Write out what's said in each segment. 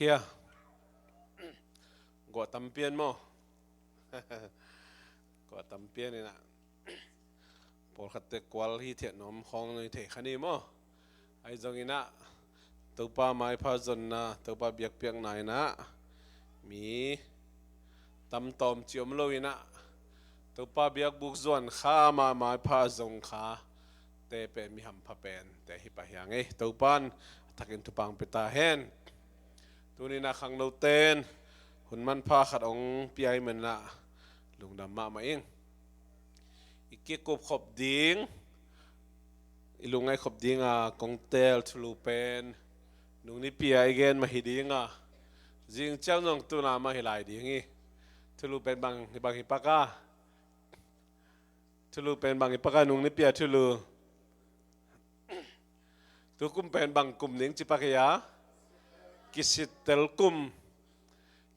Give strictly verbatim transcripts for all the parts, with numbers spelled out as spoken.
Hia. Guah tampian maw? Guah tampian inah. Pawlkhatte kual hi thiah nuam khawng nui thei kha ni maw? Ahi zong inah Topa maipha zonna, Topa biakpiakna inah mi tamtawm ci om lo inah Topa biakbuk zuan kha, ama maipha zong kha te pen mi hampha pen te hi pah hiang ei. Topan a thakin thupha pia ta hen. Tuni inah khangnoten hun manpha khat hong pia i manah lungdam mahmah ing. I kikup khop ding, i lungngai khop dinga kong tel thulu pen nung nipi a i gen mah hi dinga, zing ciang zong tuna mah hi lai ding hi. Thulu pen bang, bang hi paka? Thulu pen bang hi paka, nung nipi a thulu? Tukum pen bang kum ding ci pak hi a? Kisittel kum.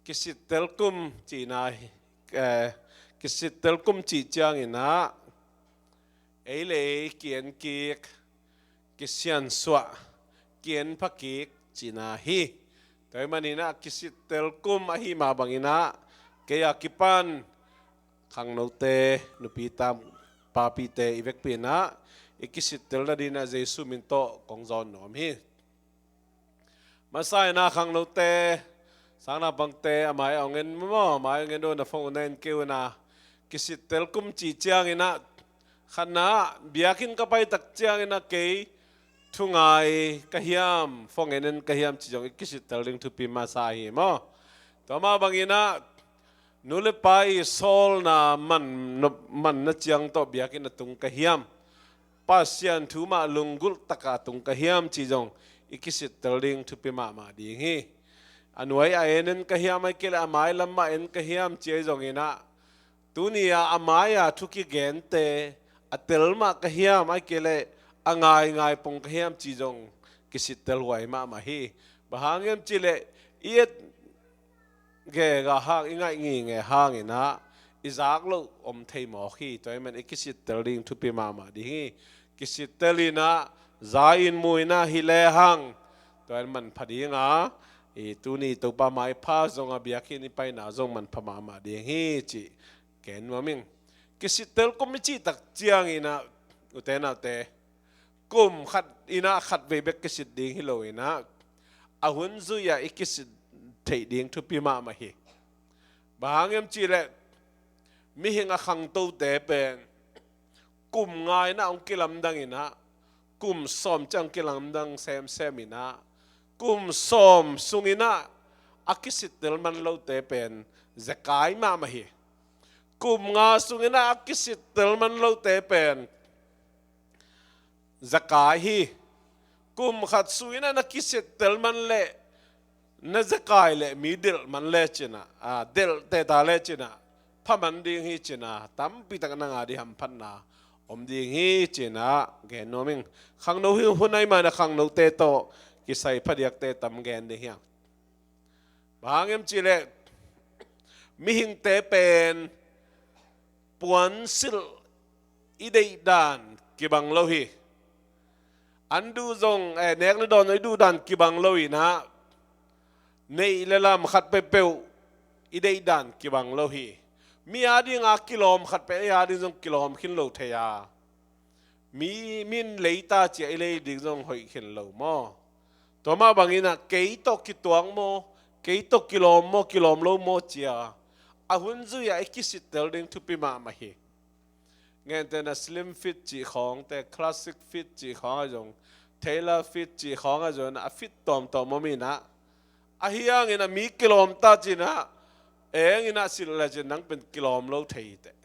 Kisittel kum cihna hi, eh, kisittel kum cih ciang inah ei le ei ki-en kik, kisiansuah, ki-en pha kik cihna hi. Tua ahih man inah kisittel kum ahih mah bang inah kei a kipan khangnote, nupi tam, papite i vekpi inah i kisittel nading inah Jesu min tawh kong zawn nuam hi. Masa inah khangnote, sangnaupangte, a mai a hong en maw, a mai a hong en un a phone uh na en kei un a, kisittel kum cih ciang inah khatna, biakinn ka pai tak ciang inah kei thungai ka hiam, phone en en ka hiam cih zong i kisittel ding thupi masa hi maw? Tua mah bang inah nu le pa i sawlna man, manna ciang tawh biakinn a tung ka hiam, Pasian thu mah lunggulh taka a tung ka hiam cih zong i kisittel ding thupi mahmah ding hi. A nuai a en en ka hiam, ahih kei leh a mai lam mah en ka hiam cih ahi zong inah, tuni a a mai a thu kigente a tel mah ka hiam, ahih kei leh a ngaingai pong ka hiam cih zong kisittel huai mahmah hi. Bang hang hiam cih leh i et gega hang, i ngaih ngingei hang inah i zak loh om thei mawk hi. Tua ahih man i kisittel ding thupi mahmah ding hi. Kisittel inah za in mu inah hi lehang tua in manpha dinga, i tuni Topa maipha zong a biakinn i paina zong manpha mahmah ding hi cih ken nuam ing. Kisittel kum i cih tak ciang inah ute naute, kum khat inah khat vei bek kisit ding hi lo inah a hun zui ah i kisit theih ding thupi mahmah hi. Bang hang hiam cih leh mihing a khangtote pen kum nga inah hong kilamdang inah, kum sawm ciang hong kilamdang semsem inah, kum sawm sung inah a kisittel man lote pen zekai mahmah hi. Kum nga sung inah a kisittel man lote pen zekai hi. Kum khat sung inah na kisittel man leh, na zekai leh mi delh man le cinah, a, delh teta le cinah pha man ding hi cinah, tampi tak nang a ding hamphatna om ding hi cinah gen nuam ing. Khangno hi hun ahih man a khangnote tawh kisai phadiakte tam gen ding hiam? Bang hang hiam cih leh mihingte pen puansilh i deih dan kibang lo hi. An duh zong, eh, nek le dawn i duh dan kibang lo inah, neih le lam khat peuhpeuh i deih dan kibang lo hi. Mi a dinga kilawm khat peuh ei a ding zong kilawm khin lo thei a, mi, min lei ta ci a i lei ding zong hoih khin lo maw? Tua mah bang inah kei tawh kituak maw, kei tawh kilawm maw, kilawm lo maw ci a, a hun zui ah i kisittel ding thupi mahmah hi. Gentehna slim fit cih khawngte, classic fit cih khawng ahi zong, tailor fit cih khawng ahi zong, a fit tawmtawm om inah, ahi hang inah mi kilawm ta cinah, eng inah silh le cin nang pen kilawm lo thei hi teh.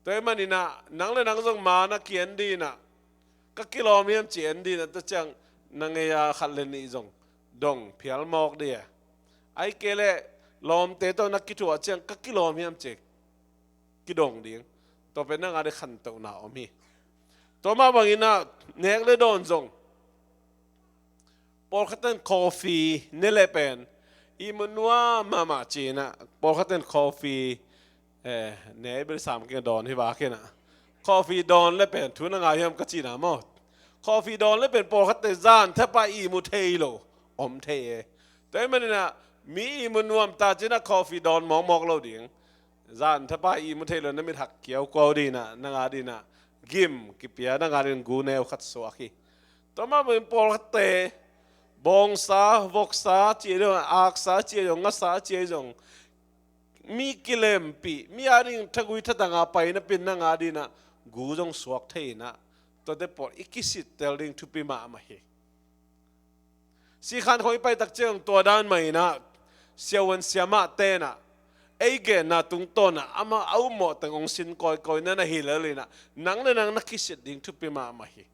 Tua ahih man inah nang le nang zong ma na ki-en ding inah, ka kilawm hiam ci en ding inah, tua ciang na ngei a khat le nih zong dong phial mawk ding e. Ahih kei leh lawmte tawh na kithuah ciang ka kilawm hiam ci kidong ding. Tua pen nang a ding khantohna om hi. Tua mah bang inah nek le dawn zong, pawlkhat ten coffee ne le pen ihmu nuam mahmah ci inah, pawlkhat ten coffee, eh, ne bel sam keng dawn hi vak inah, coffee dawn le pen thu na ngai hiam ka cihna maw? Coffee dawn le pen pawlkhat ten zan thapa ihmu thei lo om thei e. Tua ahih man inah Mi ihmu nuam ta cin a coffee dawn mawkmawk lo ding. Zan thapai ihmu thei lo na mit hak kiaukuau dinah, nang a dinah gim kipia, nang a din gu neu khat suak hi. Tua mah bangin pawlkhatte bawngsa, voksa ci ei zong, aksa ci ei zong, ngasa ci ei zong, mi kilempih, mi a ding thagui thatanga pai napin nang a dinah gu zong suak thei inah, tuate pawl i kisittel ding thupi mahmah hi. Sikhan khong i paitak ciang tua dan mah inah, siavuan siamah tenah ei genna tungtawnah amah a ummawh teng hong sin kawikawi na na hi lel inah, nang le nang na kisit ding thupi mahmah hi.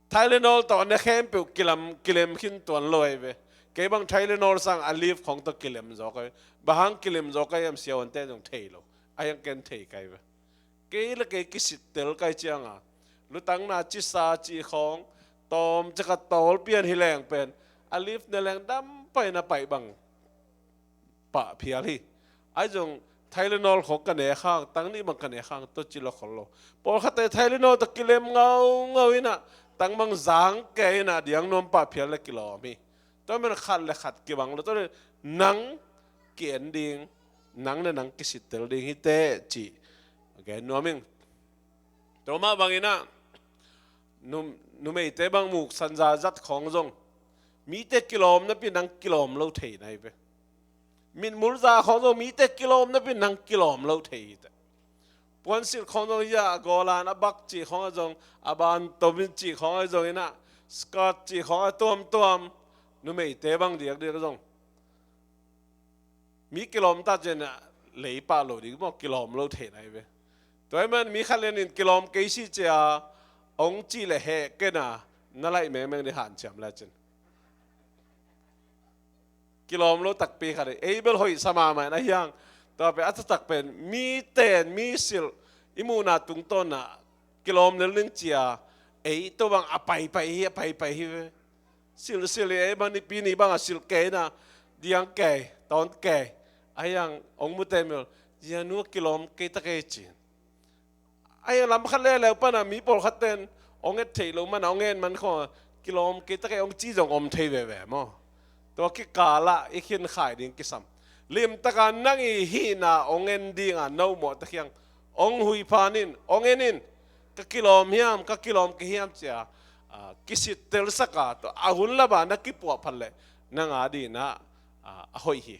Tylenol tawh na khempeuh kilam, kilem khin tuan lo ahi ve. Kei bang Tylenol sang a leaf khong tawh kilem zawk ahi ve. Bang hang kilem zawk ahi hiam, siavuante zong thei lo. A hiang ken thei kai ve. Kei le kei kisittel kai cianga lutangna cisa cih khawng tawm caka tawl pian hi leng pen a leaf ne leng dam paina paih bang pah phial hi. Ahi zong Tylenol khawng ka ne khang, tang nih bang ka ne khang, tua ci lo khol lo. Pawlkhatte Tylenol tawh kilem ngaungau inah tang bang zang kei inah diang nuam pah phial le kilawm hi. Tua man khat le khat kibang lo, tua le nang ki-en ding, nang le nang kisittel ding hi teh cih gen nuam ing. Tua mah bangin ah num-, numeite bang muk sanza zat khawng zong mite kilawm napi nang kilawm lo thei nai ve. Mitmul za khawng zong mite kilawm napi nang kilawm lo thei hi teh. Puansilh khawng zong hi a, a gawlan a bak cih khawng a zong, a ban tomin cih khawng a zong inah, skirt cih khawng a tuamtuam, numeite bang diakdiak zong mi kilawm ta cianah lei pah lo ding maw, kilawm lo thei nai ve. Tua hi man mi khat lianin kilawm kei si cia hong cih le heh kena na laih mengmeng ding hanciam le cin. Kilawm lo takpi khat hi. Ei bel hoih sa mahmah in a hiang. Tua pen a taktak pen mi ten, mi silh i muhna tungtawnah kilawm lel ning cia ei tua bang a paipai hi, a paipai hi ve. Silh, silh hi, ei bang nipi ni bang a silh kei na, diang kei, tawn kei. A hiang hong mute mil, zia nu kilawm kei ta kei cin. Ahi lam khat leuleu pana mi pawlkhat ten hong et theih loh mana hong en man khawng a, kilawm kei ta kei hong ci zong om thei veve maw? Tua kikalah i khin khai ding kisam. Limtaka nang i hihna hong en dinga no mawh ta khiang hong huiphan in, hong en in. Ka kilawm hiam, ka kilawm kei hiam cia, a, kisittelsak a, tua a hun lama na kipuah phat leh nang a dinah, a, a hoih hi.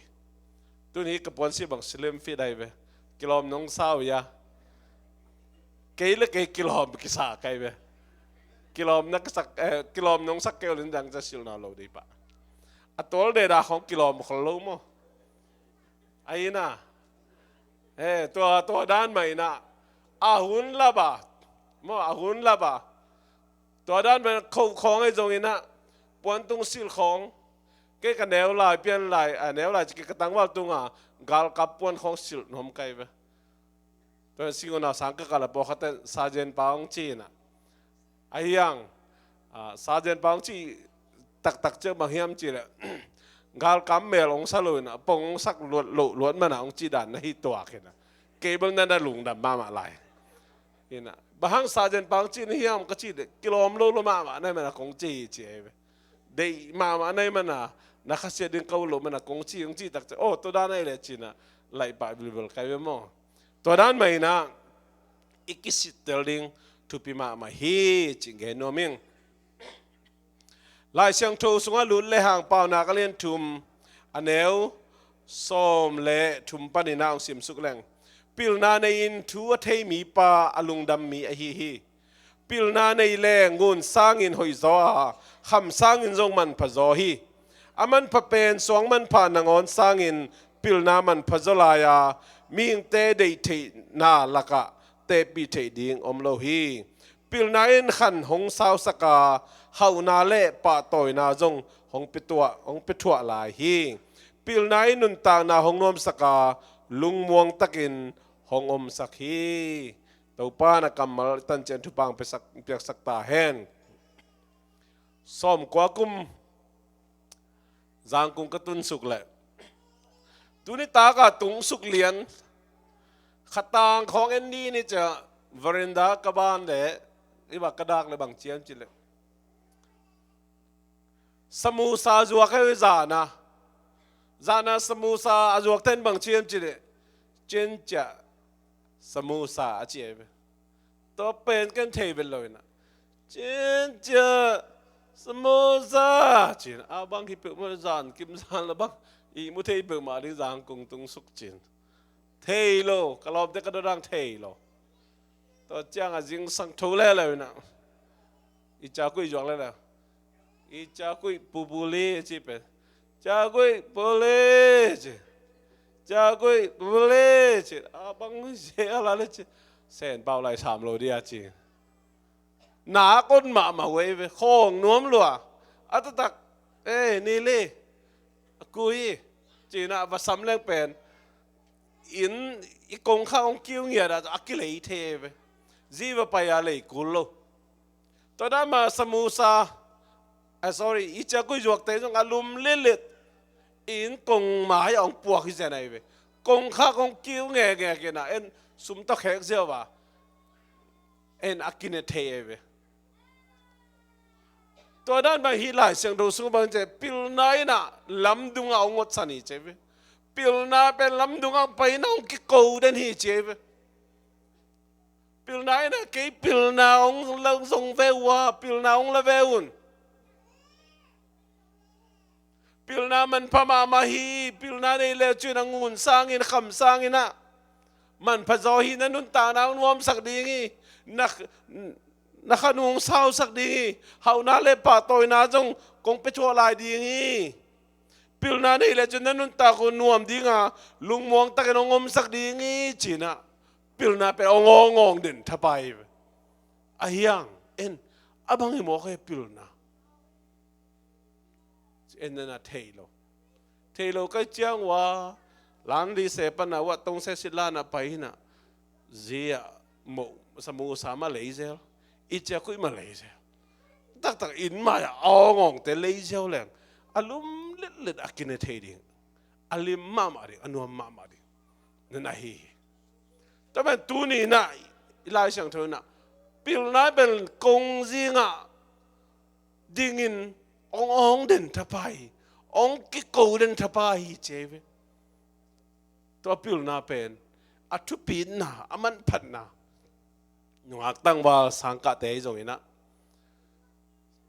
Tuni ka puansi bang slim fit ahi ve. Kilawm nong sa uh ia. Kei le kei kilawm kisa kai ve. Kilawm na ka sak, eh, kilawm nong sak kei uh lin dang ca silh na lo dei pah. A tual deda khawng kilawm khol lo maw? Ahi na. Eh, tua, tua dan mah inah. A hun laba. Maw, a hun laba. Tua dan pen khoh khawng ahi zongin ah puantung silh khawng. Kei ka neu lai, pian lai, a neu lai ci kei ka tangval tunga galkap puan khawng silh nuam kai ve. Tua sing unau sang ka kal a pawlkhat ten sergeant pa hong ci inah. A hiang, a, sergeant pa hong ci taktak ciang bang hiam ci leh galkap mel hong sa lo inah, pong hong sak luat, lo, luat mana hong ci dan na hi tuak inah. Kei bel na na lungdam mahmah lai. Inah, bang hang sergeant pa hong ci na hiam ka ci deh, kilawm lo lo mahmah nai mana kong ci hi ci ei ve. Deih mahmah nai mana, na khasiat ding ka ut lo mana kong ci, hong ci taktak, oh, tua dan ahi leh cinah, laih pah bilbil kai ve maw? Tua dan mah inah, i kisittel ding thupi mahmah hi, cih gen nuam ing. Lai Siangtho sungah Lut le Hang Paunak a lian thum, a neu sawm le thum panin ah hong simsuk leng. Pilna nei-in thu a thei mipa a lungdam mi ahi hi. Pilna nei le ngun sangin hoihzaw a, kham sangin zong manphazaw hi. A manpha pen suang manpha nangawn sangin pilna manphazaw lai-a, mihingte deih theihna lakah tehpih theih ding om lo hi. Pilna in khan hong sausak a, hauhna le pahtawina zong hong pia tuah, hong pia thuah lai hi. Pilna in nuntakna hong nuamsak a, lungmuang takin hong omsak hi. Topa na kammal tancian thupha hong piaksak, piaksak ta hen. Sawmkua kum Zangkung ka tunsuk leh tuni taka tungsuk lian khatang khawng en ni ni cia veranda ka ban leh i bak ka dak le bang ciam ci leh samusa zuak ahi zana Zana samosa a zuakte in bang ci hiam cih leh, "Ciencia samosa," a ci ahi ve. Tua pen ken thei vet lo inah, "Ciencia samosa," ci-in, a bang hi peuhmah, zan kim zan la bang ihmu thei peuhmah ding, zan kung tung suk ci-in. Thei lo, ka lawmte ka dodang thei lo. Tua ciangah zingsang tho lelo inah, i cakui zuak lelo. I cakui pupuli a ci pen, "Cakui puli," ci. "Cakui puli," ci. "A bang hi sia la le," ci. "Sen pau lai sam lo dia," ci. Nak on mahmah uh ei ve, khawng nuam lua. A taktak, "Eh, ni le a kui," ci-inah va sam leng pen, inn i kongkhak hong kiu ngiat ah a kilei thei ei ve. Zi va pai a lei kul lo. Tua dan mah samosa, ah, sorry, i cakui zuakte zong a lum litlit, inn kong mai ah hong puak hi zen ahi ve. Kongkhak hong kiu ngekngek inah en sum tawh khek ziau a, en a kine thei ahi ve. Tua dan bang hih Lai Siangtho sung bang ci, pilna inah lamdungah hong otsan hi ci ahi ve. Pilna pen lamdungah hong pai inah hong kiko den hi ci ahi ve. Pilna inah, "Kei pilna hong la zong ve uh a, pilna hong la ve un. Pilna manpha mahmah hi, pilna nei le cin a ngun sangin, kham sangin ah manpha zaw hi, na nuntakna hong nuamsak ding hi, na, na khan hong sausak ding hi, hauhna le pahtawina zong kong pia thuah lai ding hi. Pilna nei le cin na nuntak uh nuam ding a, lungmuang takin hong omsak ding hi," ci-inah pilna pen hong awngawng den thapai hi ve. Ahi hang en, a bang hi mawk hi pilna. En nana thei lo. Thei lo kai ciang uh a, lan lise pana uh a tongse sit lanah pai inah, zi ah moh, samosa mah lei zel, i cakui mah lei zel. Taktak inn mai ah awngawngte lei zel leng, a lum litlit a kine thei ding, a lim mahmah ding, a nuam mahmah ding nana hi hi. Tua pen tuni inah i Lai Siangtho inah pilna pen kong zingah dingin hong awng den thapai hi, hong kiko den thapai hi ci ahi ve. Tua pilna pen a thupitna, a manphatna, nungak tangval sangkahte ahi zong inah,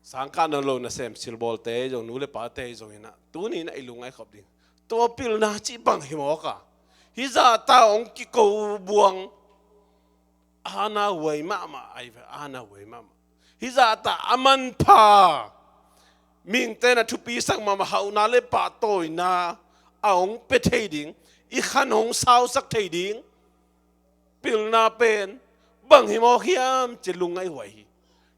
sangkah nawn lo nasem silbawlte ahi zong, nu le pate ahi zong inah, tuni inah i lungngaih khop ding, tua pilna cih bang hi mawk a, hih zahta hong kiko buang, a na huai mahmah ahi ve, a na huai mahmah. Hih zahta a manpha, mihingte na thupisak mahmah, hauhna le pahtawina a hong pia thei ding, i khan hong sausak thei ding pilna pen bang hi mawk hiam ci lungngaih huai hi.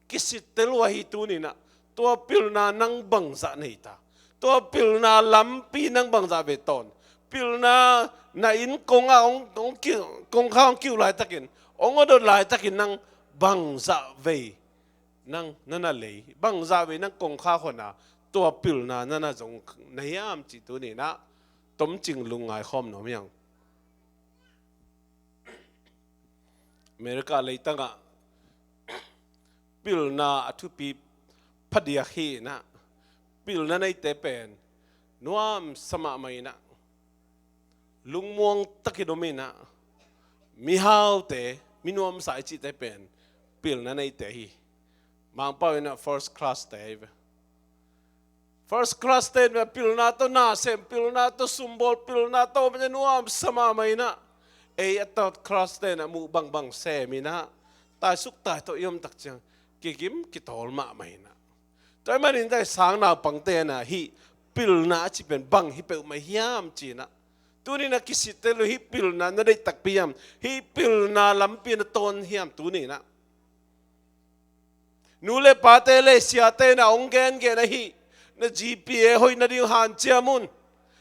Kisittel huai hi tuni inah. Tua pilna nang bangzah nei ta? Tua pilna lampi nang bangzah vei tawn? Pilna na inn kongah hong, hong ki-, kongkhak hong kiuh laitakin, hong awdot laitakin nang bangzah vei nang nana lei, bangzah vei nang kongkhak hona tua pilna nana zong na hiam cih tuni inah tomcing lungngai khawm nuam hi hang. America leitangah pilna a thupi phadiak hi inah, pilna neite pen nuamsa mahmah inah, lungmuang takin om inah, mihaute, minuamsa i cihte pen pilna neite hi. Mangpau inah first class te hi ve. First class te in pilna tawh nasem, pilna tawh sumbawl, pilna tawh om inah nuamsa mahmah inah, ei a third class te inah muh bangbang sem inah, taisuk tai tawh i om tak ciang kigim kitawl mahmah inah. Tua ahih manin tua sang naupangte inah hih pilna a cih pen bang hi peuhmah hiam ci inah, tuni inah kisittel uh, hih pilna na deih takpi hiam? Hih pilna lampi na tawn hiam tuni inah? Nu le pate le siate inah hong gengen ahi, na G P A hoih nading hanciam un.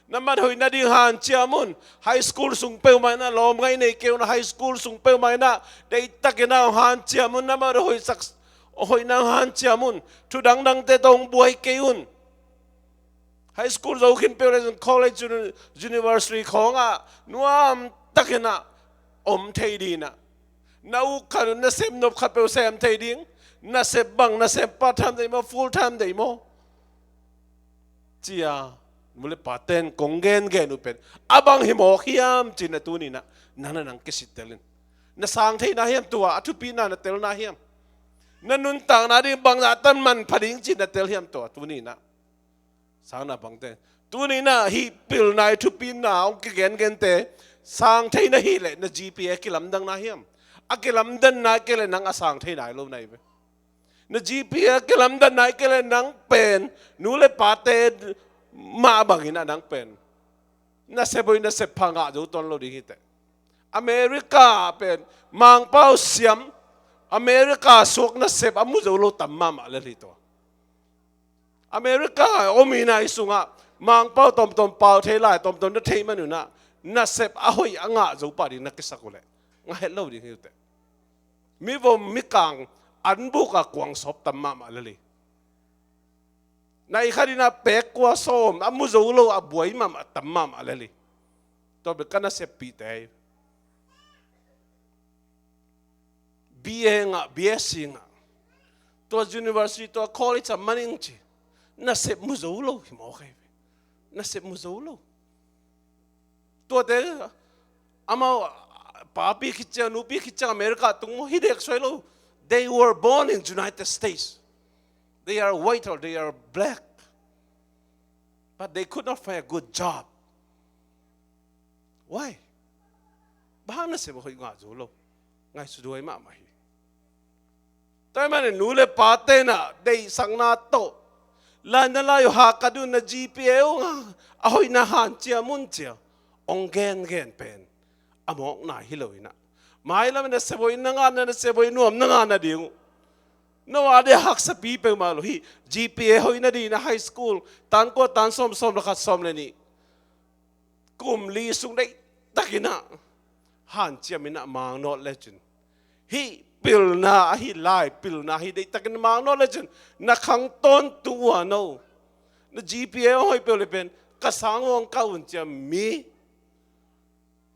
Na mat hoih nading hanciam un. High school sung peuhmah inah lawmngaih nei kei un. High school sung peuhmah inah deihtakin ah hanciam un. Na mat hoihsak, hoihna hanciam un. Thu dangdangte tawh hong buai kei un. High school zo khin peuh le college, uni-, university khawngah nuamtakin ah om thei ding inah, na uk khat un nasep nop khat peuh sem thei ding. Nasep bang, nasep part time deih maw, full time deih maw, ci-a Nu le paten kong gengen uh pen a bang hi mawk hiam ci-in ah tuni-in ah nang le nang kisittel in. Na sang thei na hiam tua, a thupina na tel na hiam? Na nuntakna ding bangzah tan manpha ding ci-in na tel hiam tua tuni-in ah? Sang naupangte, tuni-in ah hih pilna i thupina hong kigengente sang thei na hih leh na G P A kilamdang na hiam? A kilamdan nai kei leh nang a sang thei nai lo na hi ve. Na G P A kilamdan nai kei leh nang pen nu le pate mah bangin ah nang pen nasep hoih nasep pha ngah zo tuan lo ding hi teh. America pen Mangpau siam, America suak nasep a mu zo lo tam mahmah lel hi tua. America om hi na, hih sungah Mangpau tomtom pau thei lai tomtom na theih man un ah nasep a hoih a ngah zo pah ding na kisak uh leh ngah het lo ding hi uh teh. Mivom mikang an buk a kuang sawp tam mahmah lel hi. Nai khat in ah pek kua sawm a mu zo lo a buai mahmah tam mahmah lel hi. Tua bek ka naseppihte hi. B A ngah, B S C ngah, tua university, tua college a man ing ci, nasep mu zo lo hi mawk hi ve. Nasep mu zo lo. Tuate amau papi khit ciang nupi khit ciang America tung maw, hi dek suai lo. They were born in United States. They are white or they are black. But they could not find a good job. Why? Bang hang nasep hoih ngah zo lo? Ngaihsut huai mahmah hi. Tua ahih manin nu le pate in ah deihsakna tawh lai na lai uh hahkat un, na G P A uh a hoihna hanciam un ci-a hong gengen pen a mawkna hi lo in ah, mailam in nasep hoih na ngah, na nasep hoih nuam na ngah nading uh no a ding haksapi peuhmah lo hi. G P A hoih nading in ah high school tan kua tan sawm, sawm le khat, sawm le nih, kum li sung deihtakin ah hanciam in ah mangnawn lecin, hih pilna ahi lai, pilna hi deihtakin mangnawn lecin na khang tawntung uh a no, na G P A hong hoih peuh le pen ka sang hong kah un ci-a mi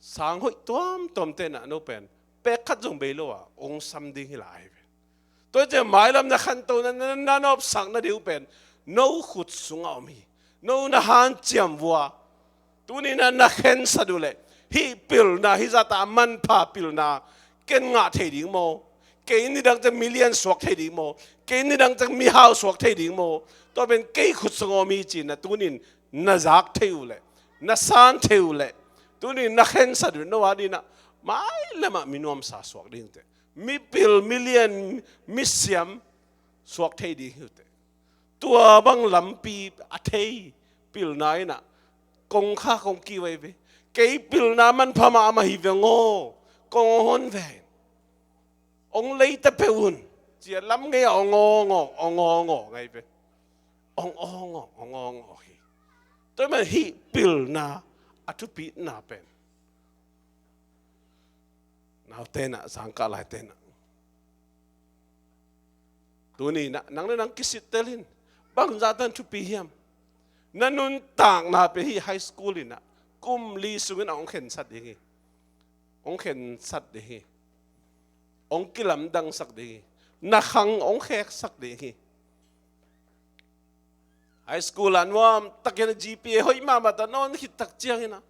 sang hoih tuamtuamte in ah no pen pek khat zong bei lo a hong sam ding hi lai hi ve. Tua hi ciang mailam na khanto na, na, na nopsak nading uh pen no khut sungah om hi. No na hanciam vua. Tuni-in ah na khensat uh leh hih pilna, hih zahta a manpha pilna ken ngah thei ding maw? Kei nidang ciang million suak thei ding maw? Kei nidang ciang mihau suak thei ding maw? Tua pen kei khut sungah om hi ci-in ah tuni-in na zak thei uh leh, na san thei uh leh, tuni-in na khensat uh leh no a ding in ah mailamah mi nuamsa suak ding uh teh. Mipil, milian, misiam suak thei ding hi uh teh. Tua bang lampi a thei pilna in ah kong kha kong kiu ahi ve. Kei pilna manpha mahmah hi veng aw, kong hon ve. Hong leita peuh un ci-a lam ngei a hong awng aw, hong awng aw ngai ve. Hong awng aw, hong awng aw hi. Tua ahih manin hih pilna a thupina pen naute in ah, sangkah laite in ah, tuni-in ah nang le nang kisittel in. Bangzah tan thupi hiam? Na nuntakna pen hih high school in ah kum li sungin ah hong khensat ding hi. Hong khensat ding hi. Hong kilamdangsak ding hi. Na khang hong kheksak ding hi. High school ah nuamtakin ah G P A hoih mahmah ta nawn khit tak ciangin ah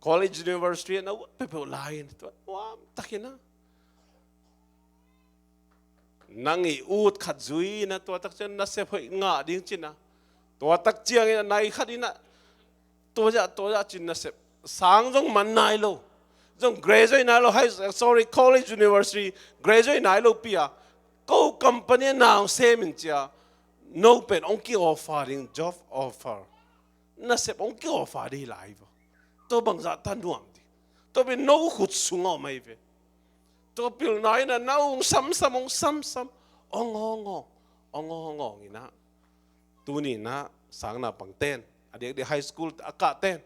college, university ah na ut peuhpeuh lai-in tua nuamtakin ah nang i ut khat zui-in ah tua tak ciang nasep hoih ngah ding ci-in ah, tua tak ciangin ah nai khat in ah tua zah, tua zah ci-in nasep sang zong man nai lo, zong graduate nai lo, high, sorry, college, university graduate nai lo pi a, ko company ah na hong sem in ci-a no pen hong ki-offer ding, job offer, nasep hong ki-offer ding hi lai hi ve. Tua bangzah ta nuam ding? Tua pen no khut sungah om ahi ve. Tua pilna in ah na hong samsam, hong samsam, hong awng aw, hong awng aw in ah, tuni-in ah sang naupangte'n, a diakdiak high school a kahten,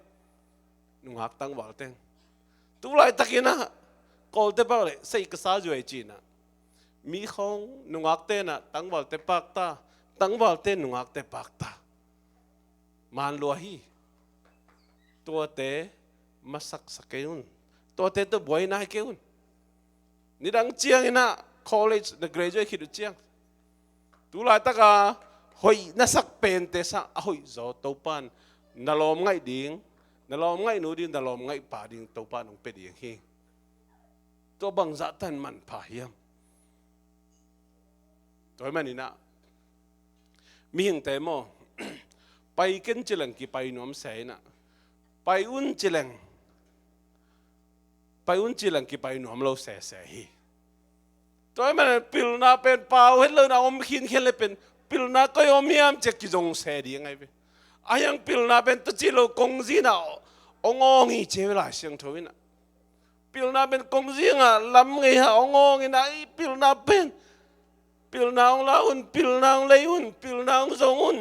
nungak tangvalte'n tu laitakin ah Kawlte pak leh sei ka sa zuai ci-in ah, mi khawng nungakte'n ah tangvalte pak ta, tangvalte'n nungakte pak ta. Man lua hi. Tuate masaksa kei un. Tuate tawh buai nai kei un. Nidang ciangin ah college na graduate khit uh ciang, tu laitaka hoih na sak pente sang a hoihzaw Topa'n na lawm ngaih ding, na lawm ngaih nu ding, na lawm ngaih pa ding Topa nong pia ding hi. Tua bangzah tan manpha hiam? Tua hi maninah mihingte maw, pai ken ci leng kipai nuam se inah, pai un ci leng, pai un ci leng kipai nuam lo sese hi. Tua hi maninah pilna pen pau het lo inah om khinkhian le pen pilna koi om hiam ci-a kizong se ding ahi ve. A hiang pilna pen tua ci lo kongzinah ong awng hi ci hi ve Lai Siangtho inah. Pilna pen kongzingah lam ngei ha ong awng inah, i pilna pen pilna ong la un, pilna ong lei un, pilna ong zong un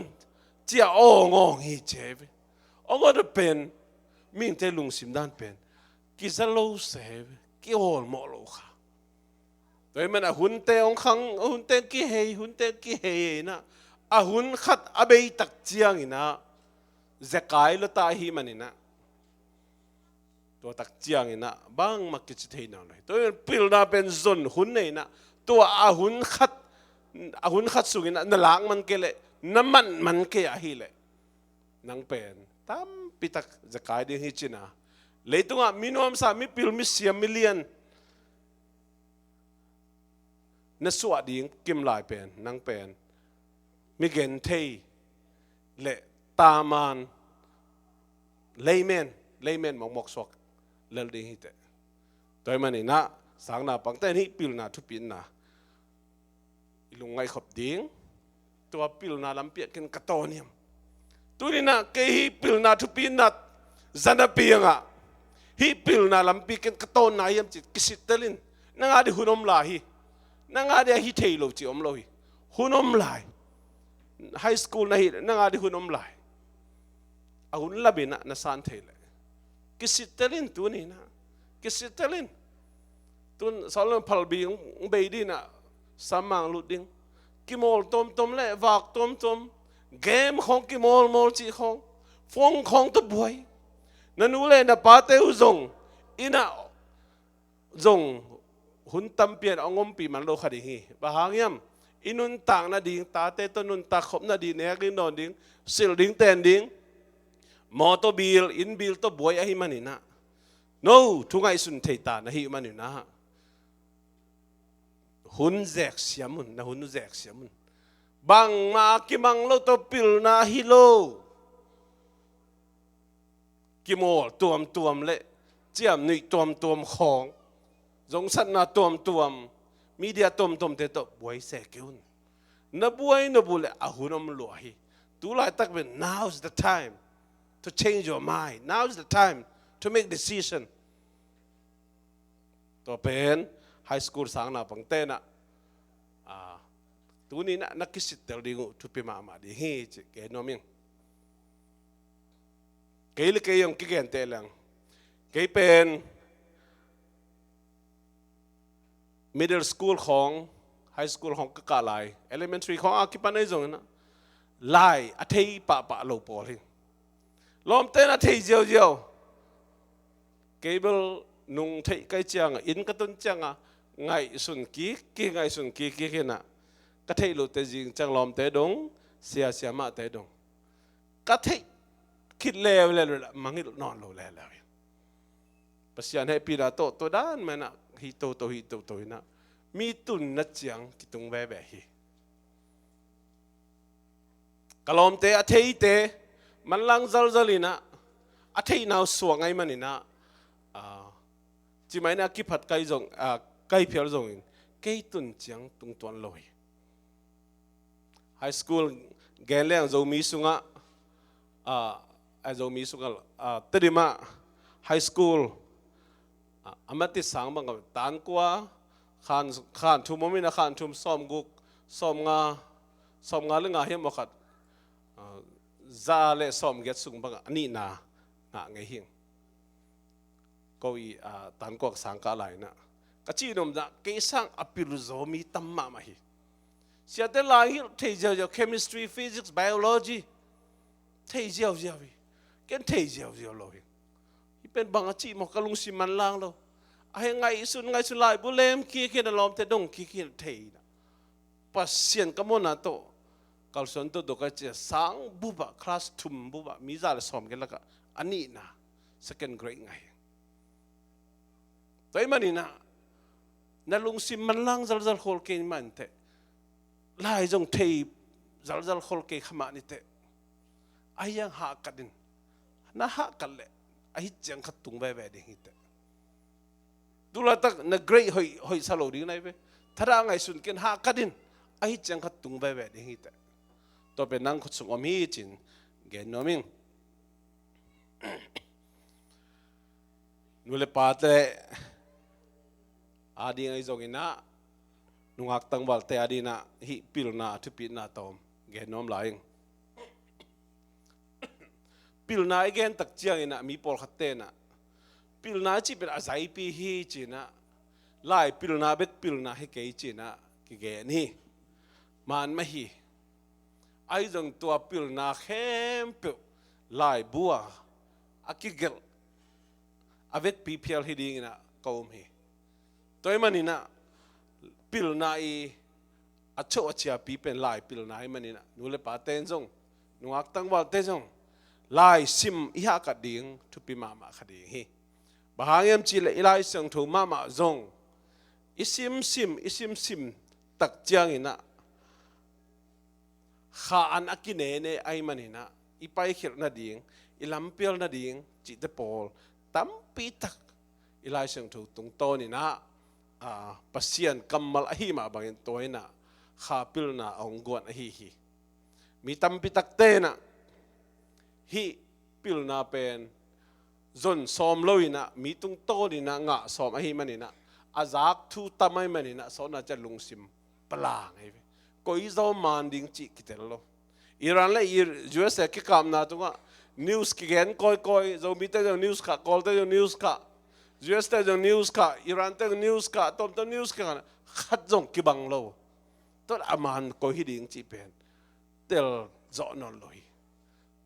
ci-a ong awng hi ci hi ve. Ong awng pen mihingte lungsim dan pen kiza lo se hi ve, kiawlmawh lo kha. Tua hi man a hunte ong khang, a hunte kihei, hunte kihei inah, a hun khat a beitak cianginah zekai lua ta ahi maninah, tua tak cianginah bangmah kici thei nawn lo hi. Tua hi man pilna pen zon hun nei inah, tua a hun khat, a hun khat sunginah na lak man kei leh, na man man kei ahileh, nang pen tampitak zekai ding hi cinah, leitungah mi nuamsa, mi pil, mi siam, mi lian na suah ding kimlai pen, nang pen mi genthei le taman, leimen, leimen mawkmawk suak lel ding hi teh. Tua hi maninah sangnaupangte in hih pilna thupitna i lungngaih khop ding. Tua pilna lampi ah ken ka tawn hiam? Tuninah kei hih pilna thupitna zan a piangah hih pilna lampi ken ka tawnna hiam ci kisittel in. Nang a dih hun om lai hi. Nang a dih ahi thei lo ci om lo hi. Hun om lai. High school na hih nang a dih hun om lai. A hun laminah na san thei leh kisittel in tuninah. Kisittel in. Tun sawlon phalbi hong bei dinah sammang lut ding. Kimawl tuamtuam le vak tuamtuam, game khawng kimawlmawl cih khawng, phone khawng tawh buai. Na nu le na pate uh zong innah zong hun tampi a hong ompih man lo kha ding hi. Bang hang hiam? I nuntak nading, tate tawh nuntak khop nading, nek ding, dawn ding, silh ding, ten ding, mawtaw bill, inn bill tawh buai ahi maninah, no thu ngaihsun thei ta na hih maninah, hun zeksiam un, na hun zeksiam un. Bangmah kimang lo tawh pilna hi lo. Kimawl tuamtuam le ciamnuih tuamtuam khawng, zongsatna tuamtuam, media tuamtuamte tawh buai se kei un. Na buai na buh le a hun om lua hi. Tu laitak pen, now is the time to change your mind. Now is the time to make decision. Tua pen high school sangnaupang tenah, ah, tuninah na kisittel ding uh thupi mahmah ding hi ci gen nuam ing. Kei le kei hong kigenteh leng, kei pen middle school khawng, high school khawng ka kah lai, elementary khawng a kipan ahi zongin ah, lai a thei pahpah lo pawl hi. Lawmte in a thei ziauziau. Cable nung theih kai ciangah, inn ka tun ciangah ngaihsun kik kik, ngaihsun kik kik inah, ka theih lohte zing ciang lawmte dong, sia siamahte dong, ka theih khit leuleu le mangngilh nawn lo leuleu hi. Pasian hehpihna tawh tua dan manah hih toto, hih toto inah, mi tunna ciang kitung veve hi. Ka lawmte a theite manlang zalzal inah, a theihna uh suak ngai maninah, ah, cimah inah kiphat kai zong, ah, kai phial zongin kei tun ciang tung tuan lo hi. High school gen leng Zomi sungah, ah, a Zomi sungah, ah, Tedim ah high school, ah, a matit sang bang, tan kua, khan, khan thum om inah, khan thum sawmguk, sawmnga, sawmnga le nga hiam aw khat, ah, za le sawmgiat sung bangah a nihna ngah ngei hing. Ko i, ah, tan kuak sang kah lai inah, ka cih nopna, kei sang a pil zaw mi tam mahmah hi. Siate lai hilh thei ziauziau, chemistry, physics, biology thei ziauziau hi. Ken thei ziauziau lo hi. Hih pen bang a cih maw, ka lungsim manlang lo. A hih ngaihsun ngaihsun, laibu lem kik inah, lawmte dong kik inah thei inah, Pasian ka muanna tawh, kalsuan toto ka ci a, sang bup ah, class thum bup ah mi za le sawm gen lakah a nihna second grade ngah hi. Tua ahih manin ah na lungsim manlang zalzal khol kei mah inteh, lai zong thei zalzal khol kei kha mah ni teh, ahi zong hahkat in, na hahkat leh ahi ciang khat tung veve ding hi teh. Tu laitak na grade hoih, hoih sa lo ding na hi ve. Thadah ngaihsun kei in, hahkat in, ahi ciang khat tung veve ding hi teh. Tua pen nang khut sung om hi ci-in gen nuam ing. Nu le pate ading ahi zongin ah, nungak tangvalte ading ah hih pilna a thupitna tawm gen nuam lai ing. Pilna i gen tak ciangin ah mi pawlkhatte in ah, pilna cih pen a zaipi hi ci-in ah, lai pilna bek pilna hi kei ci-in ah kigen hi. Maan mah hi. Ahi zong tua pilna khempeuh laibu a a kigelh a vekpi phial hi dingin ah ka um hi. Tua ahih manin ah pilna i a cho a ciapi pen lai pilna ahih manin ah, nu le pate in zong, nungak tangvalte zong, lai sim i hahkat ding thupi mahmah kha ding hi. Bang hang hiam cih leh i Lai Siangtho mahmah zong i simsim, i simsim tak ciangin ah, kha an a kinene ahih manin ah, i paikhialh nading, i lampial nading cihte pawl tampi tak i Lai Siangtho tungtawnin ah, a, Pasian kammal ahi mah bangin tua in ah kha pilna a hong guan ahi hi. Mi tampi takte in ah hih pilna pen zon sawm lo in ah, mi tungtawnin ah ngah sawm ahih manin ah, a zak thu tam ahih manin ah, sawtna ciang lungsim palang ahi ve. Koi zaw maan ding cih kitel lo. Iran le U S A kikapna tungah news kigen kawikawi, Zomite zong news kah, Kawlte zong news kah, U S te zong news kah, Irante zong news kah, tawmtawm news kah, khat zong kibang lo. Tua a maan koi hi ding cih pen tel zawh nawn lo hi.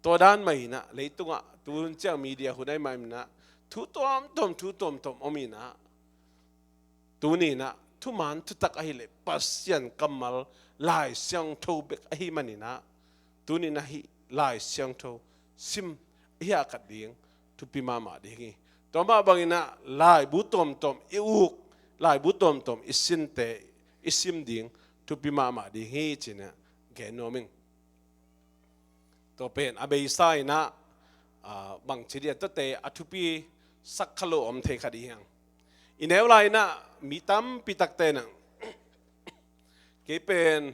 Tua dan mah in ah, leitungah tu hun ciang media hun ahih manin ah, thu tuamtuam, thu tuamtuam om in ah, tuni in ah thuman thutak ahih leh Pasian kammal Lai Siangtho bek ahih manin ah, tuni in ah hih Lai Siangtho sim i hahkat ding thupi mahmah ding hi. Tua mah bangin ah laibu tuamtuam i uk, laibu tuamtuam i sinte i sim ding thupi mahmah ding hi ci-in ah gen nuam ing. Tua pen a beisa in ah, a, bangci dia tuate a thupi sak kha lo om thei kha ding hi hang. I neu lai in ah mi tampi takte in ah, kei pen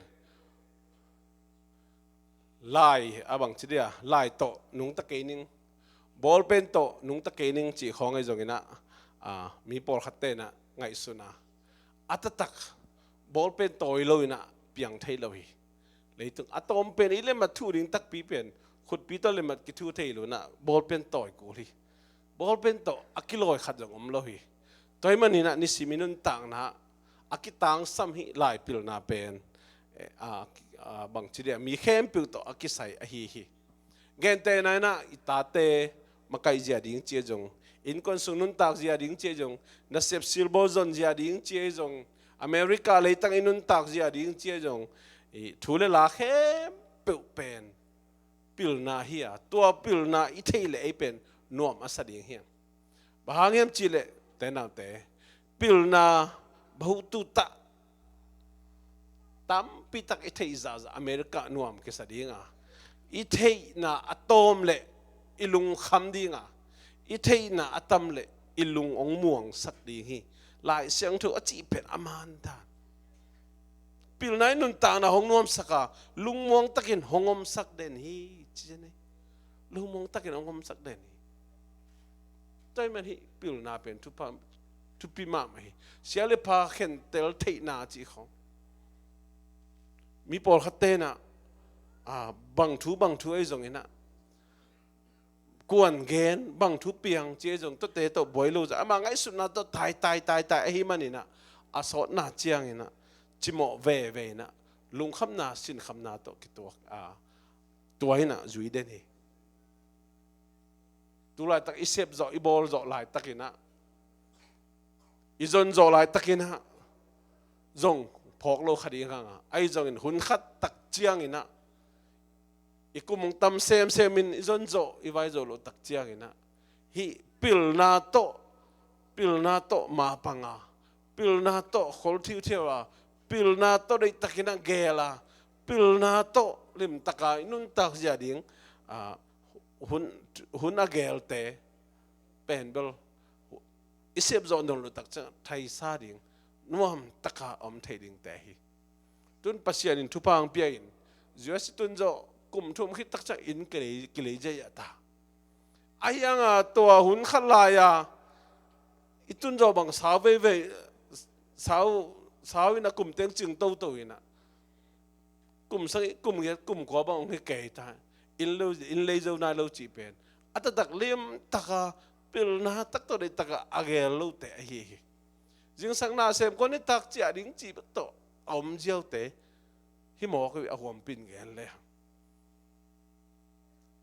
lai, a bangci dia, lai tawh nungta kei ning, bawlpen tawh nungta kei ning cih khawng ahi zongin ah, a, mi pawlkhatte in ah ngaihsun a, a taktak bawlpen tawi lo in ah piang thei lo hi. Leitung a tawm pen i lemmat thuh ding takpi pen khutpi tawh lemmat kithuh thei lo in ah bawlpen tawi kul hi. Bawlpen tawh a kilawi khat zong om lo hi. Tua ahih manin ah nisim i nuntakna a kitangsam hih lai pilna pen, eh, a, a, bangci dia, mi khempeuh tawh a kisai ahi hi. Gentehna in ah i tate makaih zia ding ci ahi zong, innkuan sung nuntak zia ding ci ahi zong, nasep silbawl zon zia ding ci ahi zong, America leitang i nuntak zia ding ci ahi zong, i thu le la khempeuh pen pilna hi a, tua pilna i theih leh ei pen nuam a sa ding hi. Bang hang hiam cih leh, te naute, pilna bahu tutah tampi tak i theih zahzah America nuam kisa ding a, i theihna a tawm leh i lungkham ding a, i theihna a tam leh i lung hong muangsak ding hi. Lai Siangtho a cih pen a man dan. Pilna i nuntakna hong nuamsak a, lungmuang takin hong omsak den hi, ci zen hi. Lungmuang takin hong omsak den hi. Tua ahih man hih pilna pen thupha, thupi mahmah hi. Sia le pha khentel theihna cih khawng. Mi pawlkhatte in ah, a, bang thu, bang thu ahi zongin ah, kuan gen, bang thu piang ci ahi zong, tuate tawh buai lo zah, ama ngaihsutna tawh tai, tai, tai, tai ahih manin ah, a sawtna ciangin ah cimawh veve in ah, lungkhamna, sinkhamna tawh kituak a, tua in ah zui den hi. Tu laitak i sep zawh, i bawl zawh laitakin ah, i zon zawh laitakin ah zong phawk lo kha ding hang a, ahi zongin hun khat tak ciangin ah i kum hong tam semsem in i zon zawh, i vai zawh loh tak ciangin ah, hih pilna tawh, pilna tawh mapang a, pilna tawh khol thiuthiau a, pilna tawh deihtakin a geel a, pilna tawh limtak a i nuntak zia ding, ah, hun, hun a geelte pen bel i sep zawh nawn loh tak ciang thaisa ding, nuamtak a om thei dingte hi. Tun Pasian in thupha hong pia in, U S i tun zawh kum thum khit tak ciang inn kilei, kilei ziahziah ta. Ahi hang a tua hun khat lai a i tun zawh bang sau veivei, sau, sau in a kum teng cing toto in ah, kum sagih, kum giat, kum kua bang hong hi kei ta. Inn lo, inn lei zo nai lo cih pen a taktak limtak a pilna tak tawh deihtak a a geel lote ahi hi. Zingsang nasem kua nitak ciah ding cih bek tawh a om ziaute hi mawk hi. A huampin gen le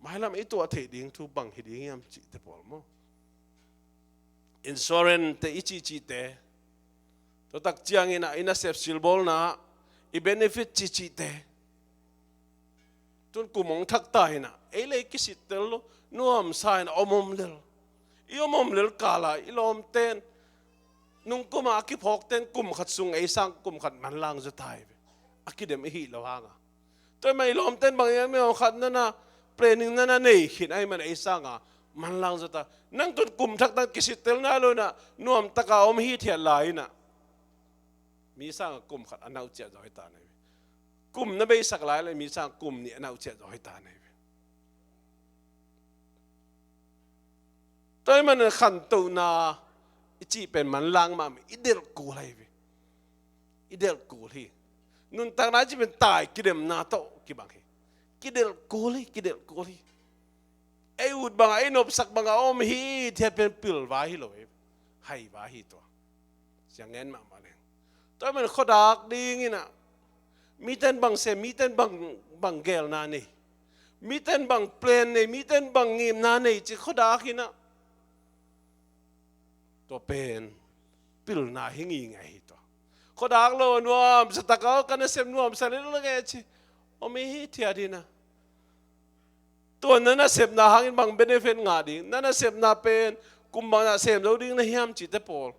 mailam i tuah theih ding thu bang hi ding hiam cihte pawl maw? Insurance te i cihcihte, tua tak ciangin ah i nasep silbawlna, i benefit cihcihte. Tun kum hong thak ta hi nah, ei le ei kisittel lo, nuamsa in ah om om lel. I om om lel kal a i lawmten, nung kum a a kiphawkten kum khat sung ei sang kum khat manlang zaw ta hi ve. A kidem i hih loh hang a. Tua ahih manin i lawmten bang hiam i om khat na na, planning na na nei khin ahih manin ei sang a manlang zaw ta. Nang tun kum thak tang kisittel nai lo in ah, nuamtak a om hithiat lai in ah, mi sang a kum khat a nauh ciah zaw hi ta na hi ve. Kum na beisak lai le mi sang a kum nih a nauh ciah zaw hi ta na hi ve. Tua ahih manin khantohna i cih pen manlang mahmah, i delh kul hi ve. I delh kul hi. Nuntakna i cih pen tai kidemna tawh kibang hi. Kidelh kul hi, kidelh kul hi. Ei ut bang a, ei nopsak bang a om hithiat pen pilvai hi lo hi. Haivai hi tua. Siang ngen mahmah leng. Tua ahih manin khuadak ding in ah, miten bang sem, miten bang, bang geelna nei, miten bang plan nei, miten bang ngimna nei ci khuadak in ah, tua pen pilna hi ngingai hi tua. Khuadak lo nuamsa tak a, ka nasep nuamsa lel lo nge ci om i hithiat in ah, tua na nasepna hangin bang benefit ngah ding, na nasepna pen kum bang na sem zo ding na hiam cihte pawl.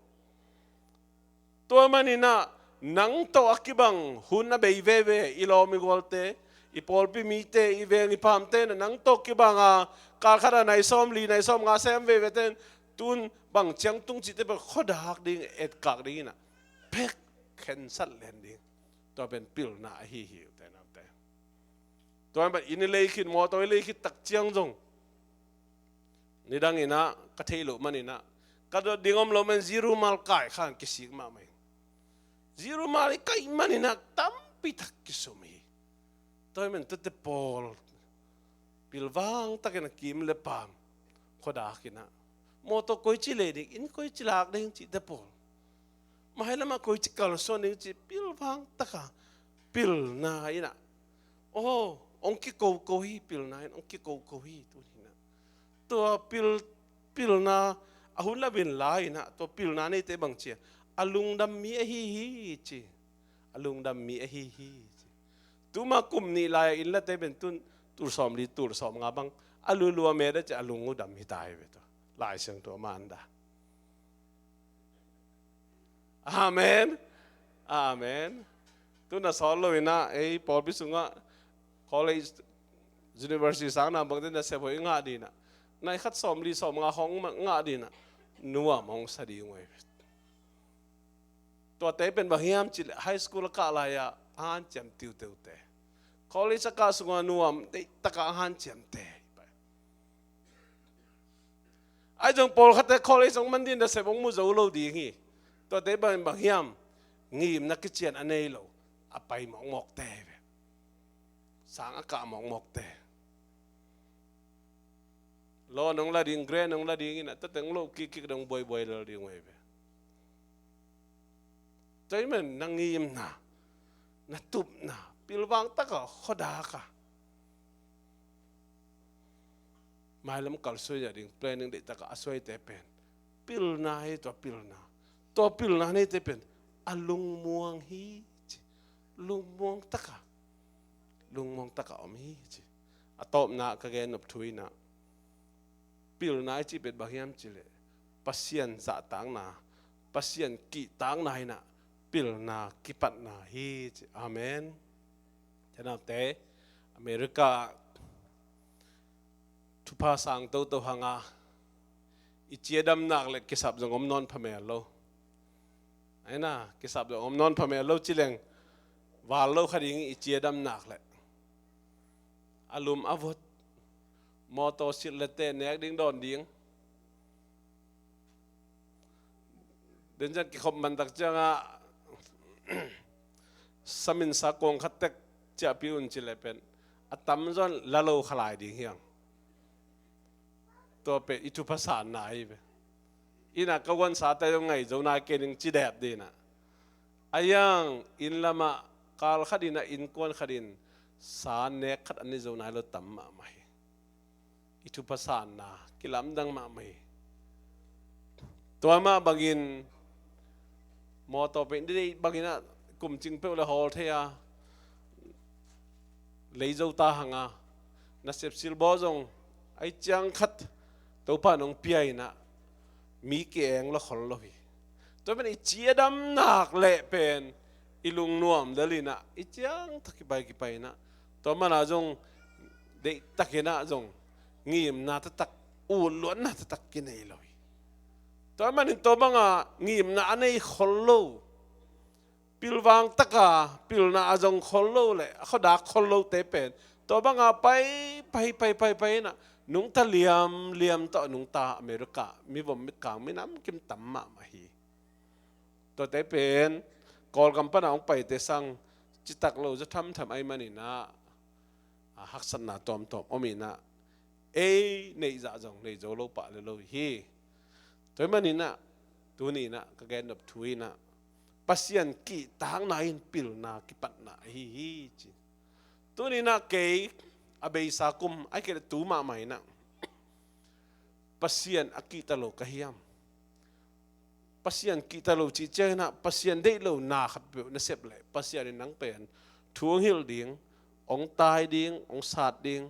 Tua ahih manin ah nang tawh a kibang hun a bei veve i lawm i gualte, i pawlpi mite, i veng i pamte in ah nang tawh kibang a, kal khat a nai sawmli, nai sawmnga sem veve ten, tun bang ciang tung cihte pen khuadak ding, etkak ding in ah, phek khensat len ding. Tua pen pilna ahi hi ute naute. Tua ahih manin inn i lei khit, mawtaw i lei khit tak ciang zong, nidang in ah ka theih loh manin ah, ka dot ding om lo manin zero mile kai kha in kisik mahmah ing. Zero mile i kai manin ah tampi tak kisum hi. Tua ahih manin tuate pawl pilvang takin a kim le pam, khuadak in ah, mawtaw koici lei ding, inn koici lak ding cihte pawl, mailam ah koici kalsuan ding cih pilvang tak a pilna in ah, aw, hong kikoko hi, pilna in hong kikoko hi tuni in ah. Tua pil, pilna a hun la vin lai in ah, tua pilna neite bang ci a, a lungdam mi ahi hi ci. A lungdam mi ahi hi ci. Tuma kum nih lai a inn late pen tun tul sawmli, tul sawmnga bang a lulua me da ci a lung uh dam hi ta hi ve tua. Lai Siangtho a man dan. Amen. Amen. Tun a sawt lo in ah, ei pawlpi sungah college, university sang na bangte nasep hoih ngah ding in ah, nai khat sawmli sawmnga hong ma-, ngah ding in ah, nuam hong sa ding uh hi. Tuate pen bang hiam cih leh high school a kah lai-ah a hanciam tiuteute, college a kah sungah nuam deihtak a hanciamte. Ahi zong pawlkhatte college hong man ding nasep hong mu zo lo ding hi. Tuate bang, bang hiam, ngimna kician a nei lo, a pai mawkmawkte hi ve. Sang a kah mawkmawkte. Loan hong la ding, grant hong la ding in ah, tua teng lo kikkik dong buaibuai lel ding uh hi ve. Tua ahih manin na ngimna, na tupna, pilvang tak a, khuadak a, mailam kalsuan a ding planning deihtak a a suaite pen pilna hi, tua pilna. Tua pilna neite pen a lungmuang hi ci. Lungmuang tak a, lungmuang tak a om hi ci. A tawpna ka gen nop thu inah, pilna i cih pen bang hiam cih leh Pasian zahtakna, Pasian kihtakna inah pilna kipatna hi ci. Amen. Te naute, America thupha sang toto hanga i ciadamnak le kisap zong om nawn phamel lo. Aina, kisap zong om nawn phamel lo ci leng val lo kha ding i ciadamnak le a lum a vot, mawtaw silh le te nek ding dawn ding. Den ciang kikhop mantak ciangah saminsa kuang khat tek ciahpih un ci le pen a tamzaw in la lo kha lai ding hiang. Tua pen i thupha sanna ahi ve. Inah ka guansate zong ngai zo nai kei ning ci dep dinah, a hiang inn lamah kal khat inah innkuan khat in sa nek khat an i zo nai lo tam mahmah hi. I thupha sanna kilamdang mahmah hi. Tua mah bangin mawtaw pen i deih bangin ah kum cing peuh le hawl thei a, lei zo ta hanga, nasep silbaw zong a i ciang khat Topa nong pia inah mi ki-eng lo khol lo hi. Tua pen i ciadamnak leh pen i lungnuam del inah i ciang thak kipai kipai inah, tua mana zong deihtak inah zong ngimna taktak, utluatna taktak kinei lo hi. Tua manin tua banga ngimna a nei khol lo, pilvang taka pilna a zong khol lo le a khuadak khol lote pen tua banga pai pai pai pai pai inah nungta liamliam tawh nungta America mivom mitkang minam kim tam mahmah hi. Tuate pen Kawlgam pana hong paite sang citak lo zaw thamtham ahi maninah, a, haksatna tuamtuam om inah ei neih zah zong nei zo lo pah le lo hi. Tua hi maninah tuninah ka gen nop thu inah Pasian kihtakna in pilna kipatna ahi hi ci. Tuninah kei a beisa kum ai kei le tu mahmah inah Pasian a kihta lo ka hiam? Pasian kihta lo cih cianginah Pasian deih lo na khat peuh na sep leh Pasian in nang pen thu hong hilh ding, hong tai ding, hong sat ding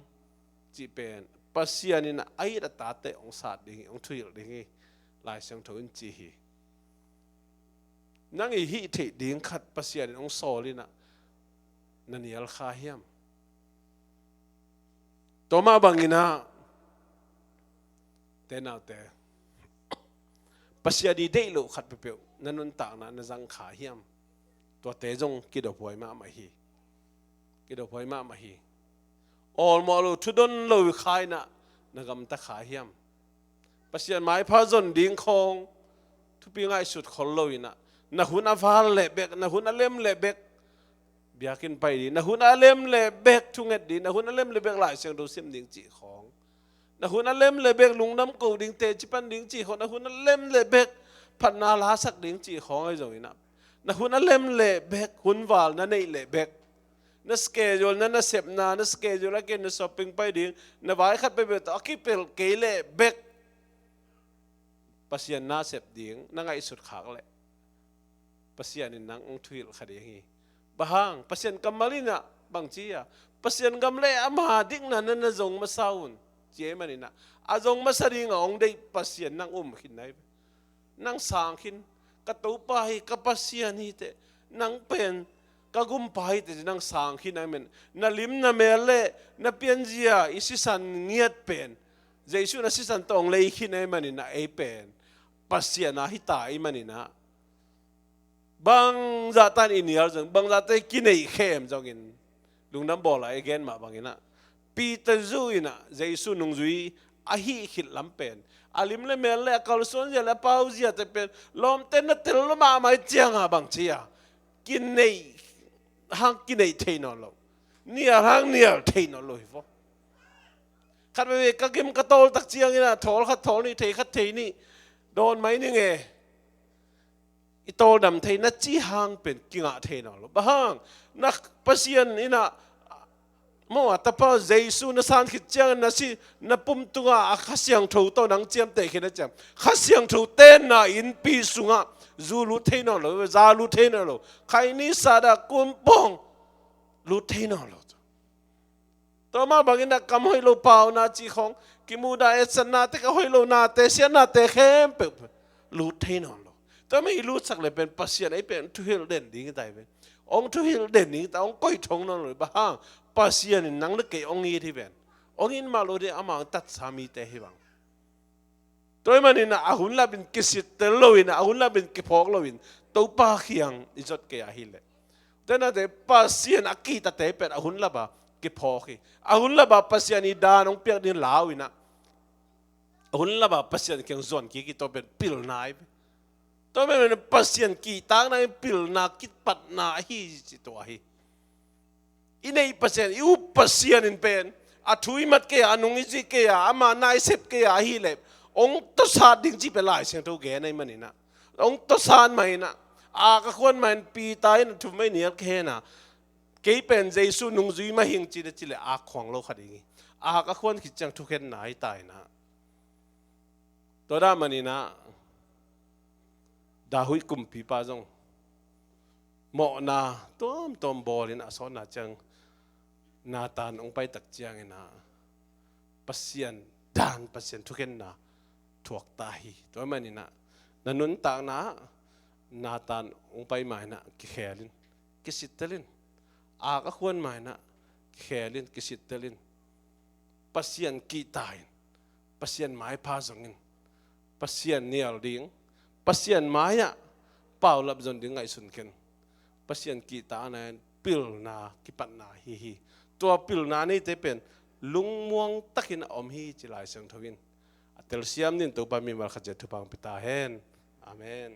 cih pen Pasian in a it a tate hong sat ding hi, hong thuhilh ding hi. Lai Siangtho in ci hi. Nang i hih theih ding khat Pasian in hong sawl inah na nial kha hiam? Tua mah banginah te naute, Pasian i deih loh khat peuhpeuh na nuntakna na zang kha hiam? Tuate zong kidophuai mahmah hi. Kidophuai mahmah hi. Awlmawh lo, thudon lo kha inah na gamta kha hiam? Pasian maipha zon ding khawng thupi ngaihsut khol lo inah na hun a val leh bek, na hun a lem leh bek biakinn pai ding, na hun a lem leh bek thunget ding, na hun a lem leh bek Lai Siangtho sim ding cih khawng, na hun a lem leh bek lungdam ko ding, teci pan ding cih khawng, na hun a lem leh bek phatna lasak ding cih khawng ahi zonginah na hun a lem leh bek, hun val na neih leh bek, na schedule, na nasepna, na schedule a ken na shopping pai ding, na vai khat peuhpeuh tawh a kipelh kei leh bek Pasian na sep ding na ngaihsut khak leh Pasian in nang hong thuhilh kha ding hi. Bang hang? Pasian kammal inah bang ci a, Pasian gam le ama dikna na na zong masa un ci ahih maninah a zong masa dingah hong deih Pasian nang um khin nai ve. Nang sang khin, ka Topa hi, ka Pasian hi teh, nang pen ka gumpa hi teh ci nang sang khin ahih manin na lim na mel le na pianzia i sisan ngiat pen Jesuh na sisan tawh hong lei khin ahih maninah ei pen Pasian a hita ahih maninah bangzahtan i nial zong, bangzahtan i kineih khem zongin lungdam bawla i gen mah banginah Peter zu inah Jesuh nungzui a hih khit lam pen a lim le mel le a kalsuanzia le a pauziate pen lawmte na tel lo mahmah i cianga bang ci a, kineih hang kineih thei nawn lo, nial hang nial thei nawn lo hi vaw. Khat veve ka gim ka tawl tak cianginah thawl khat thawl nih, thei khat thei nih dawn mai ning e. I tawldam thei na ci hang pen kingah thei nawn lo. Bang hang? Na Pasian inah maw a tapa Jesuh na san khit ciangin na si, na pum tungah a Kha Siangtho tawh nang ciamteh khin a ciam, Kha Siangtho tenna innpi sungah zu lut thei nawn lo, za lut thei nawn lo, khaini sada kumpawng lut thei nawn lo. Tua mah bangin a kam hoih lo, pauna cih khawng, kimuhdah etsannate, ka hoih lonate, siatnate khempeuh lut thei nawn lo. Tua mah i lutsak le pen Pasian ei pen thuhilh den ding hi ta hi pen. Hong thuhilh den ding hi ta, hong koih thong nawn lo hi bang hang. Pasian in nang le kei hong it hi pen. Hong it mah lo ding, amah hong tatsa mite hi bang. Tua ahih manin a hun lapin kisittel loin, a hun lapin kiphawk loin, Topa kiang i zot kei ahih leh, tenate Pasian a kihtate pen a hun lapa kiphawk hi. A hun lapa Pasian i dan hong piak ding lau in a, a hun lapa Pasian kiang zuan kik hi, tua pen pilna hi. Tua pen Pasian kihtakna in pilna kipatna ahi ci tua hi. I neih Pasian, i up Pasian in pen a thu i mat kei a, a nung i zuih kei a, ama na i sep kei a ahih leh, hong tawsat ding cih pen Lai Siangtho gen ahih manin a, hong tawsat mah in a, ak a khuan mah in, Peter in a thum mah in nial kei hen a, kei pen Jesu nungzui mah hing ci na ci leh ak khuang lo kha ding hi. Ak a khuan khit ciang thukhenna hi ta in a. Tua dah manin a, David kumpipa zong mawhna tuamtuam bawlin a sawtna ciang Nathan hong pai tak ciangin a, Pasian dan, Pasian thukhenna thuak ta hi. Tua ahih manin a, na nuntakna ah Nathan hong pai ma in a, kikhel in, kisittel in. Ak a khuan ma in a, kikhel in, kisittel in. Pasian kihta in, Pasian maipha zong in, Pasian nial ding, Pasian mai-ah paulap zon ding ngaihsun ken. Pasian kihtakna in pilna kipatna hi hi. Tua pilna neite pen lungmuang takin a om hi ci Lai Siangtho in a telsiam ni in. Topa mimal khat ciat thupha hong pia ta hen. Amen.